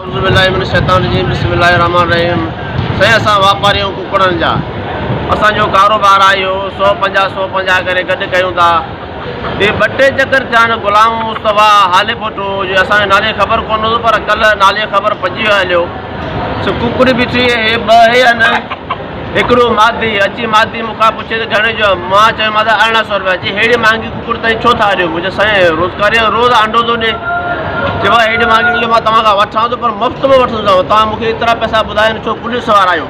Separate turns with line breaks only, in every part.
اعوذ بالله من الشيطان الرجيم بسم الله الرحمن الرحيم سائين اسان واپاري آهيون ڪڪڙن جا اسان جو ڪاروبار آهي اهو 150 150 ڪري گڏ ڪيون ٿا هي ٻه ٽي چڪر ٿيا آهن غلام مصطفيٰ هالي پوٽو جي اسان کي نالي خبر ڪونه هوندو پر ڪلهه نالي خبر پئجي ويو هليو سو ڪڪڙي بيٺي هي ٻه هي آهن هڪڙو مادي اچي مادي مون کان پڇي ته گهڻي جو آهي؟ مان چيومانس ته 18 سو رپيا. چي ههڙي مهانگي ڪڪڙ تائين ڇو ٿا ڏيو؟ مون چيو سائين روزگاري آهي روز آنڊو ٿو ڏي. چي ڀاء هيڏي مهانگي ڪڪڙ مان توهان کان وٺان ٿو پر مفت ۾ وٺندوسانو توهان مون کي ايترا پئسا ٻڌايا آهن ڇو پوليس وارا آهيو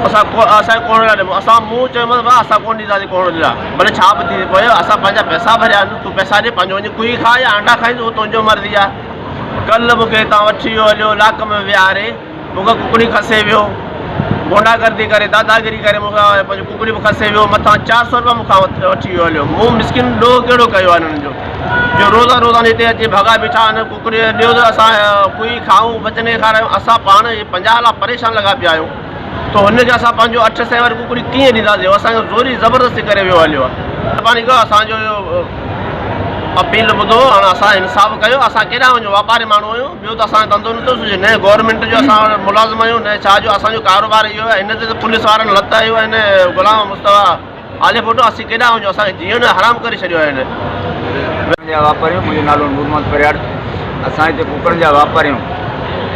اسان اسان کي ڪونه ڏيو اسان مون چيومانس ڀاء اسان ڪونه ڏينداسين ڪونه ڏيندا ڀلي ڇا به ٿي پوي اسان پنهنجا پئسا ڀريا آهن تون پئسا ڏي پنهنجو وڃي ڪوئي کاء يا آنڊا کائين اهو تنهنجو مرضي آهي ڪلهه مون کي هتان وٺي ويو هليو لاڪ ۾ ويهاري مون کان ڪڪڙي کسي ويو. غنڊا گردي ڪري داداگيري ڪري مون کان پنهنجي ڪڪڙي به کسي ويو مٿان 400 روپيا مون کان وٺي ويو هليو مون مسڪين ڏوهه ڪهڙو ڪيو آهي انهن جو جو روزانو روزانو هتي اچي ڀڳا بيٺا آهن ڪڪڙي ڏيو ته اسان ڪوئي کائون بچن کي کارايون اسان پاڻ 50 لاء پريشان لڳا پيا آهيون ته هن کي اسان پنهنجو اٺ سئي واري ڪڪڙي ڪيئن ڏينداسين اسان کي زوري زبردستي ڪري ويو هليو آهي مهرباني ڪيو اسان جو اهو اپيل ٻڌو هاڻ اسان انصاف ڪيو اسان ڪيڏانهن وڃون واپاري ماڻهو آهيون ٻيو ته اسان جو ڌنڌو نٿو سجهي نه گورنمينٽ جو اسان ملازم آهيون نه ڇا جو اسان جو ڪاروبار اهو آهي هن تي ته پوليس وارن لت هنيو آهي هن غلام مصطفيٰ عالي ڦوٽو اسين ڪيڏانهن وڃون اسان کي جيئڻ حرام ڪري ڇڏيو آهي هن.
ڪڪڙن جا واپاري آهيون منهنجو نالو نور محمد پرياڙ اسان هتي ڪڪڙن جا واپاري آهيون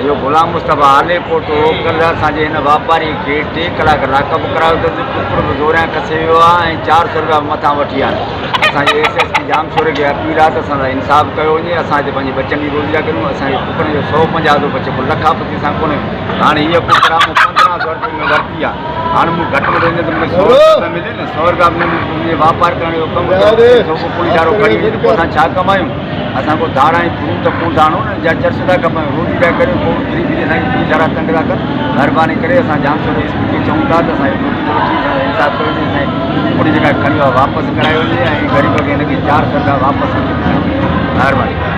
اهو غلام مصطفيٰ عالي پوٽو ڪلهه اسان جي هن واپاري کي ٽي ڪلاڪ لاڪ اپ ڪرايو اٿس ڪڪڙ به زوريان کسي ويو آهي ۽ 400 روپيا به مٿان وٺي ويا آهن اسان جي ايس ايس پي ڄامشوري کي اپيل آهي ته اسان سان انصاف ڪيو وڃي اسان هتي پنهنجي ٻچن جي روزي ٿا ڪريون اسان کي ڪڪڙن جو 150 ٿو بچي پوء لکاپتي اسان ڪونهي هاڻي هيء ڪڪڙ آهي مون 15 سو رپئي ۾ ورتي آهي هاڻي مون گهٽ ۾ گهٽ ته مون کي 100 رپيا ته ملي نه 100 رپيا به نه ملي پوء منهنجي واپار ڪرڻ جو ڪم اٿو سو پوليس وارو کڻي وڃي ته پوء اسان ڇا ڪمايون اسان ڪو ڌاڙا ۽ ڦرون ته ڪونه ٿا آڻون نه يا چرس ٿا کپايون روزي ٿا ڪريون پوء به ڦري ڦري اسان کي پوليس وارا تنگ ٿا ڪن مهرباني ڪري اسان ڄامشوري ايس پي کي چئون ٿا ته اسان جو نوٽيس وٺي اسان سان انصاف ڪيو وڃي اسان جي ڪڪڙ جيڪا کڻي ويو آهي واپس ڪرايو وڃي ۽ غريب کي هن کي 400 رپيا واپس مهرباني.